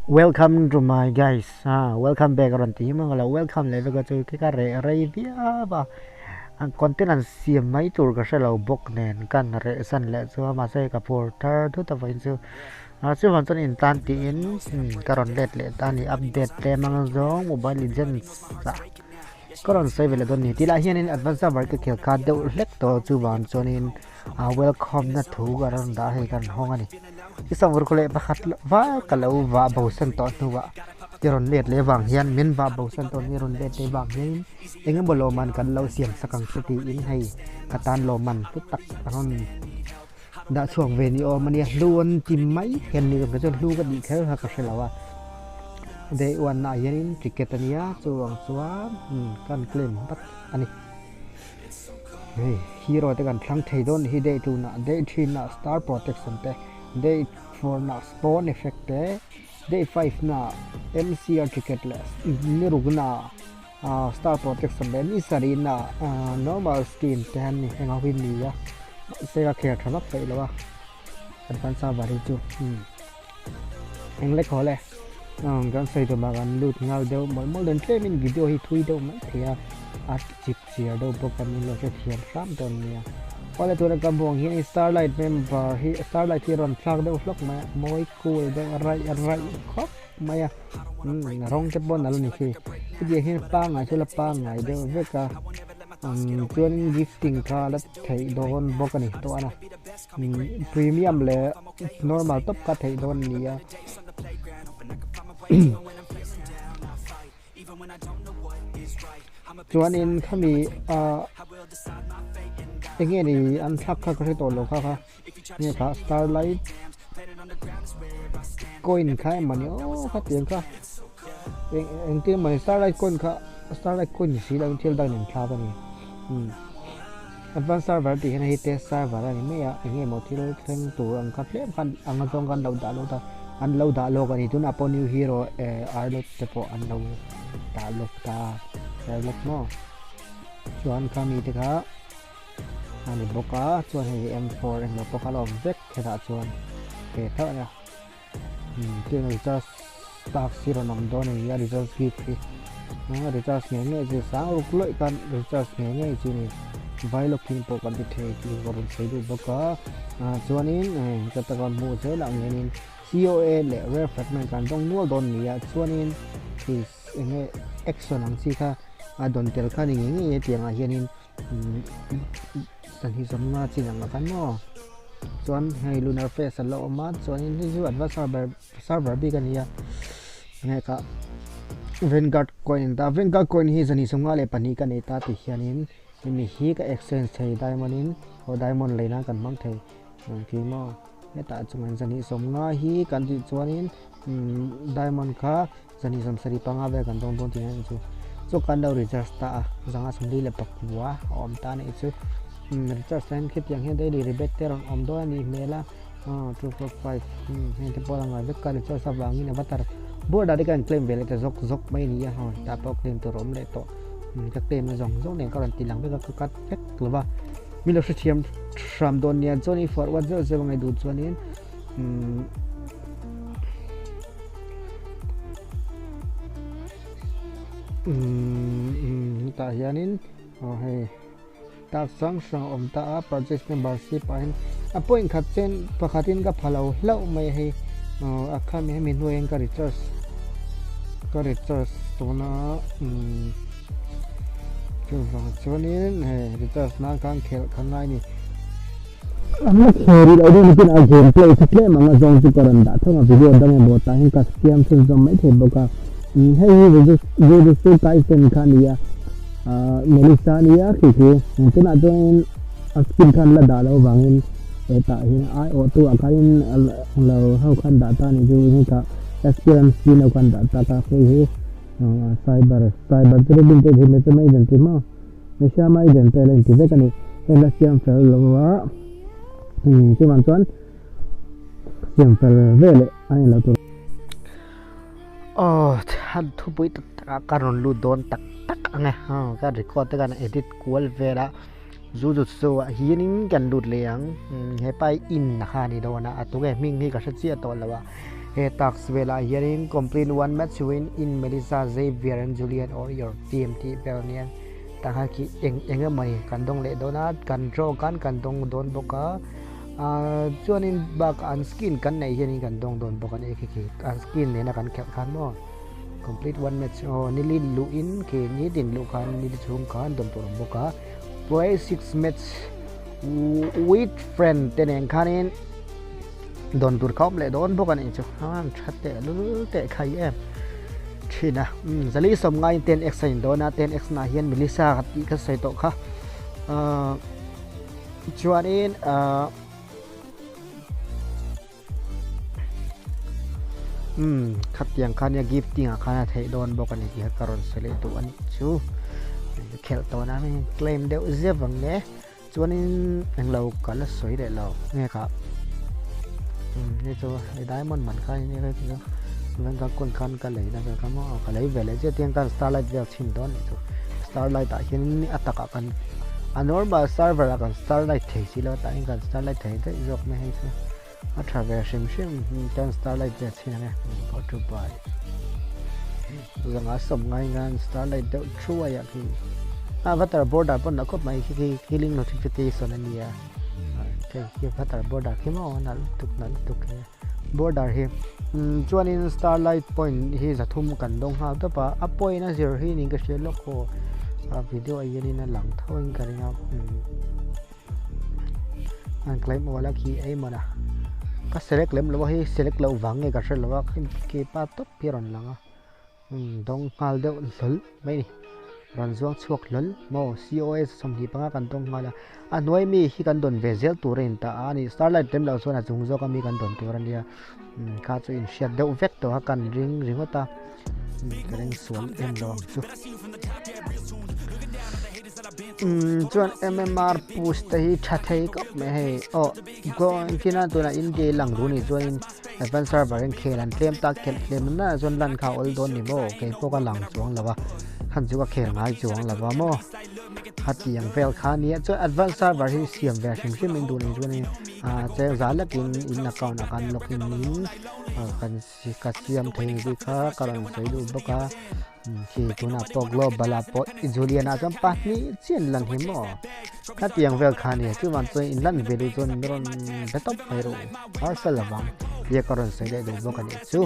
Welcome to my guys ah welcome back a rawn ti hi maw ka lo welcome leh vek a chu khi ka reh rei viau a an content an siam mai tur ka hrelo bawk nen ka han reh san leh chu a mahse ka phur thar thut avangin chu ah chuvang chuan intan tiin ka rawn let leh ta a ni update tlem ang zawng mobile legends ah ka rawn sawi ve leh dawn a ni tih lah hianin advance server ka khel kha deuh hlek tawh chuvang chuanin ah welcome na thu ka rawn dah a hei ka rawn hawng a ni. I samur khaw leh pakhat vai ka lo vah bo san tawh hnuah i rawn let leh vang hian min vah bo san tawh i rawn let leh vang hian eng emaw lawmman kan lo siam sak ang che tiin hei ka tan lawmman hlu tak a rawn dah chhuak ve ni awm a nia hlu an ti mai hian ni ka chuan hlu ka tih kher kha ka hre lo a day one ah hianin ticket a nia chuvang chuan kan claim vat a ni. Hei hero te kan thlang thei dawn hi day two nah day three nah star protection te day four nah spawn effect te day five nah M_C_R ticket leh ni ruk nah ah star protection leh ni sarih nah ah normal skin te an ni heng ho hi ni a mahse a khel tha vak peih lo a advance server hi chu umm eng lek haw le kan sawi tumah kan lut nghal deuh mawlh mawlh dawn tlemin video hi thui deuh mai thei a a chip chiar deuh bawk a min lo hrethiam hram dawn nia. Awle tuna ka hmuh ang hian starlight member hi starlight hi a rawn thlak deuh hlawk mai a mawi cool deuh a raih raih khawp mai a umm rawng te pawh a nalh a ni khi hetiang hian pangngai chu la pangngai deuh vek a umm chuanin gifting kha la theih dawn bawk a ni tawh a umm premium leh normal tawp kha theih dawn a ni a. Chuanin khami ah eng nge ni an thlak kha ka hre tawh lo kha kha nge kha starlight coin kha emaw ni aw khatiang kha eng engtin emaw ni starlight coin kha starlight coin ni si lo in thil dang in thlak a ni umm advance server tih hian hei test server a ni mai a eng nge maw thil thleng tur ang kha tlem khan ang zawng khan lo dah lawk ta an lo dah lawk a ni tunah pawh new hero eh arlot te pawh an lo dah lawk ta arlot maw chuan khami te kha a ni bawk a chuan hei m4 englo pawh kha a la awm vek hetah chuan ve tho a nia umm chuan recharge tak hi rawn awm dawn a ni a recharge gift hi recharge ngei ngei chu sang ruk lawih khan recharge ngei ngei chu ni vai lawkin pawh kan ti thei tih ka rawn sawi duh bawk a ah chuanin ka taka hmuh zel ang hianin C_O_A leh rare fragment kan dawng nual dawn a ni a chuanin khi eng nge action ang chi kha a dawn tel kha ni ngei ngei a tiangah hianin Sanhih zawmna chin ang khan maw chuan hei lunar face an lo awm a chuanin hei chu advance server server bik a ni a enge kha vanguard coin an ta vanguard coin hi zani 52 ka nei ta tih hianin hemi hi ka exchange thei diamond in aw diamond lei nan kan hmang thei engti maw hetah chuan zani 50 hi kan tih chuanin diamond kha Zani 75 vel kan dawng dawn tih hian chu chu kan lo recharge ta a zanga 49 a awm ta a nih chu umm recharge hian khitiang hian daily rebate te rawn awm dawn a nih hmel a aw 2 4 5 umm heng te pawh a lang vek a recharge avangin avatar board ah te khan claim ve leh ta zawk zawk mai a ni a aw tah pawh claim tur a awm leh tawh umm ka claim na zawng zawng nen ka rawn ti lang vek a ka cut vek lo va mi lo hrethiam hram dawn nia chuanin forward zeuh zeuh a ngaih duh chuanin umm. Umm hetah hianin aw hei task hrang hrang a awm ta a purchase membership ah hian a point khat chen pakhatin ka pha lo hlauh mai a hei aw a khami hemi hnuaiah hian ka recharge ka recharge tawhna umm chuvang chuanin hei recharge nan khan khelh kha ngai a ni. An la kher rih loh dawn atin a game play kha tlem ang a zawng chu ka rawn dah thung a video dang emaw tah hian ka siam chhun zawm mai thei bawk a hei hi Jujutsu Kaisen kha a ni a ahh Melissa a ni a khi khi tunah chuanin a skin khan la dah loh avangin hetah hian a aiawh tu ah khanin lo ho khan dah ta a nih chu hetah SPM skin ho khan dah ta ka hei hi cyber cyber chu rin te hi mai den ti maw. Messiah mai den pel a inti vek a ni. Heng la siam fel lo va, chuvang chuan siam fel ve leh a ni lo tur. Aw han thupui tak tak ah ka rawn lut dawn tak tak ang e, ka record te khan edit kual vel a, zu zu chu ah hianin kan lut leh ang, hepa hi in a kha a ni dawn a, a tunge hming hi ka hre chiah tawh lo a. He task velah hianin complete one match win in Melissa, Xavier and Julian or your team tih vel ania tah khan khi eng eng emawni kan dawng leh dawn a kan draw khan kan dawng dawn bawk a ah chuanin bakah an skin kan neih hianin kan dawng dawn bawk a ni khi khi an skin nena kan khelh khan maw complete one match aw nili luhin khi nitin luh khan nili chhung khan dawn tur a awm bawk a play six match with friend te nen khanin. Dawn tur kha awm leh dawn bawk a nih chu an tha teh lul teh khai em thin a umm zali sawm ngaiin 10x a in dawn a 10x na ah hian Melissa ka tih kha sawi tawh kha ahh chuanin ahh umm khatiang kha nia gifting ah khan a theih dawn bawk a ni tih kha ka rawn sawi leh duh a nih chu khelh tawh na claim deuh zep ang e. Chuanin englo ka la sawi leh lo nge kha umm hei chu hei diamond man kha nia hei chu chuan ka kun khan ka lei na vel kha maw ka lei ve leh chiah tiang khan starlight vel chhin dawn nih chu starlight ah hian a takah kan a normal server ah kan starlight thei si lo tah hian kan starlight thei daih zawk mai hei chu a tha ve hrim hrim chuan starlight vel chhin ang e go to buy zanga sawm ngai ngan starlight deuh thuai ah khi avatar border pawh nalh khawp mai khi khi killing notification a nia hei khi avatar border khi maw nalh lutuk nalh lutuk he border hi chuanin starlight point hi zathum kan dawng nghal tawp a a point a zir hi niin ka hria lawk aw a video ah hianin a lang tho in ka ring a an claim awl a khi ei mawna ka select lem lo a hei select loh vang nge ka hre lo a khi pa tawp hi a rawn lang a umm dawng nghal deuh hlawl mai a ni rawn zuang chhuak hlawl maw C O S 25 kan dawng nghal a a hnuai mi hi kan dawn ve zel tur a in ta a ni starlight lem loh chuan a chung zawk ami kan dawn tur a nia umm kha chu inhriat deuh vek tawh a kan ring ringawt a ka ring sual em lo ang chu. Umm chuan M_M_R push te hi tha thei khawp mai hei aw kina tunah India lang duh anih chuanin advance server in khel an tlem ta khelh tlem nana chuan lan kha a awl dawn ni maw kei pawh ka lang chuang lo a khan chu ka khel ngai chuang lo a maw khatiang vel kha ania chuan advance server hi siam ve hrim hrim in duh anih chuanin ah cheng za lekin in account ah khan login in kan ka siam thei bik a ka rawn sawi duh bawk a. Khi tunah pawh global ah pawh i Julian ah chuan pahnih chiah an lan hi maw khatiang vel kha ania chuvang chuan in lan ve duh chuan min rawn be tawp mai rawh u parcel avang tia ka rawn sawi leh duh bawk a nih chu.